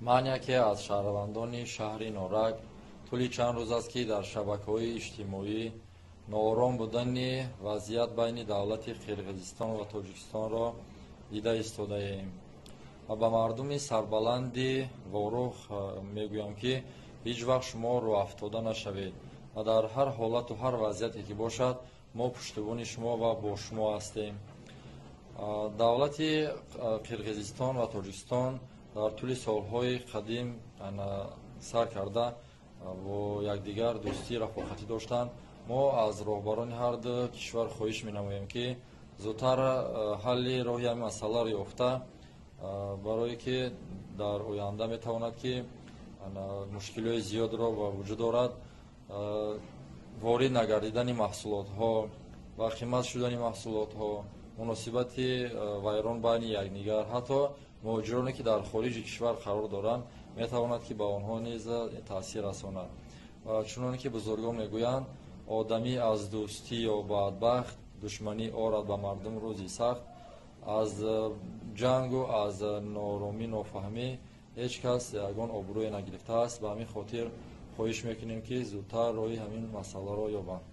Ман яке аз шаҳрвандони шаҳри Норак. Тӯли чанд рӯз аст, ки дар шабакаҳои иҷтимоӣ ноором будани вазъият байни давлати Қирғизистон ва Тоҷикистонро дида истодаем ва ба мардуми сарбаланди Ворух мегӯям, ки ҳеҷ вақт шумо рӯҳафтода нашавед ва дар ҳар ҳолату ҳар вазъияте ки бошад, мо пуштибони шумо ва бо шумо ҳастем. Давлати Қирғизистон ва Тоҷикистон дар тӯли солҳои қадим сар карда бо якдигар дӯстӣ, рафоқатӣ доштанд. Мо аз роҳбарони ҳар ду кишвар хоҳиш менамоем, ки зудтар ҳалли роҳи ҳамин масъаларо ёфта, барое ки дар оянда метавонад, ки мушкилиҳои зиёдро ба вуҷуд орад, ворид нагардидани маҳсулотҳо ва қимат шудани маҳсулотҳо, муносибати вайрон байни якдигар, ҳатто муҳоҷироне, ки дар хориҷи кишвар қарор доранд, метавонад, ки ба онҳо низ таъсир расонад. Ва чуноне ки бузургон мегӯянд: «Одамӣ аз дӯстӣ ё бадбахт, душманӣ орад ба мардум рӯзи сахт». Аз ҷангу аз нооромӣ, нофаҳмӣ ҳеҷ кас ягон обрӯе нагирифтааст. Ба ҳамин хотир хоҳиш мекунем, ки зудтар роҳи ҳамин масъаларо ёбанд.